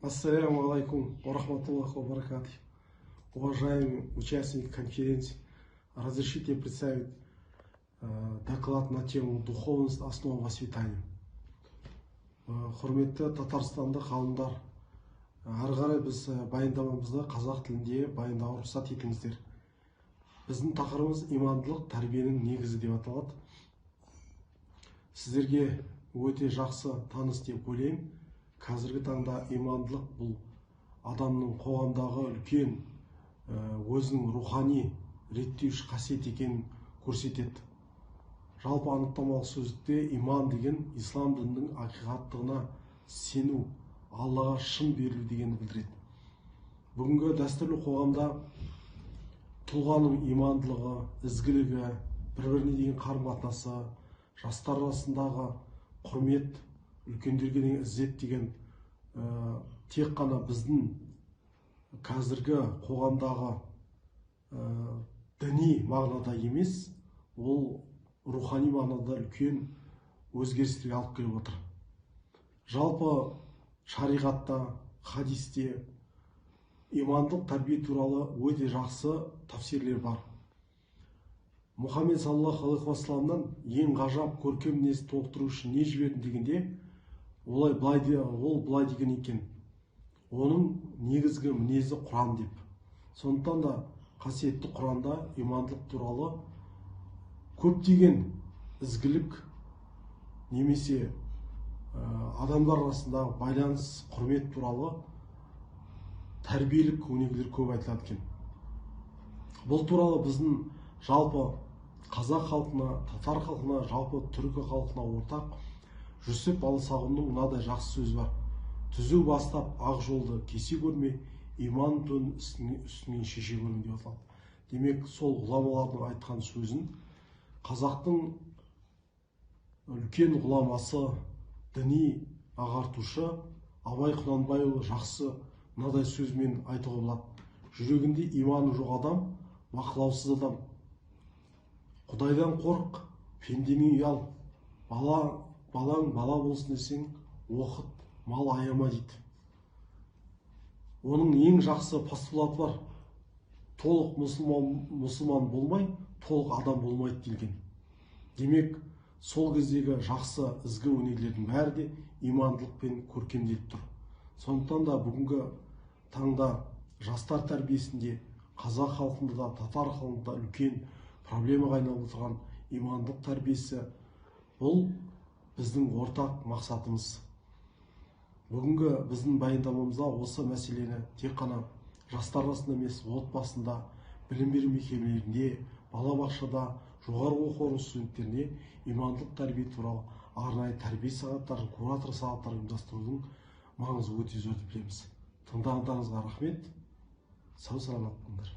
Ассаляму алейкум ва рахматуллахи ва баракатух. Уважаемые участники конференции, разрешите представить доклад на тему «Духовность – основа воспитания». Құрметті татарстандық ғалымдар, ары қарай біз баяндамамызды қазақ тілінде баяндауға рұқсат етіңіздер. Біздің тақырыбымыз «Имандылық – тәрбиенің негізі» деп аталады. Сіздерге өте жақсы таныс деп ойлаймын. Қазіргі таңда имандылық – бұл адамның қоғамдағы үлкен өзінің рухани реттеуші қасиет екенін көрсетеді. Жалпы, анықтамалық сөздікте иман деген ислам дінінің ақиқаттығына сену, Аллаға шын берілу дегенді білдіреді. Бүгінгі дәстүрлі қоғамда тұлғаның имандылығы, ізгілігі, бір біріне деген қарым қатынасы, жастар арасындағы құрмет, үлкендерге деген ізет деген тек қана біздің қазіргі қоғамдағы діни мағынада емес, ол рухани мағынада үлкен өзгерістерге алып келіп отыр. Жалпы, шариғатта, хадисте имандылық тәрбие туралы өте жақсы тафсирлер бар. Мұхаммед саллаллаху алейхи уассаламнан «Ең ғажап көркем мінез толықтыру үшін не жібердің?» дегенде, олай былай, ол былай деген екен: «Оның негізгі мінезі – Құран», – деп. Сондықтан да қасиетті Құранда имандылық туралы көптеген ізгілік немесе адамдар арасындағы байланыс, құрмет туралы тәрбиелік өнегелер көп айтылады екен. Бұл туралы біздің жалпы қазақ халқына, татар халқына, жалпы түркі халқына ортақ Жүсіп Баласағұнның мынадай жақсы сөзі бар: «Түзу бастап ақ жолды кесе көрме, иман тонын үстіңнен шеше көрме», – деп аталады. Демек, сол ғұламалардың айтқан сөзін қазақтың үлкен ғұламасы, діни ағартушы Абай Құнанбайұлы жақсы мынадай сөзбен айтуға болады: «Жүрегінде иманы жоқ адам – бақылаусыз адам. Құдайдан қорық, пенденен ұял. Бала, балаң бала болсын десең, оқыт, мал аяма», – дейді. Оның ең жақсы постулаты бар: «Толық мұсылман болмай, толық адам болмайды», – делген. Демек, сол кездегі жақсы ізгі өнегелердің бәрі де имандылықпен көркемделіп тұр. Сондықтан да бүгінгі таңда жастар тәрбиесінде қазақ халқында да, татар халқында да үлкен проблемаға айналып отырған имандылық тәрбиесі – бұл біздің ортақ мақсатымыз. Бүгінгі біздің баяндамамызда осы мәселені тек қана жастар арасында емес, отбасында, білім беру мекемелерінде, балабақшада, жоғарғы оқу орны студенттеріне имандылық тәрбие туралы арнайы тәрбие сағаттарын, куратор сағаттарын ұйымдастырудың маңызы өте зор деп білеміз. Тыңдағандарыңызға рахмет, сау саламат болыңдар.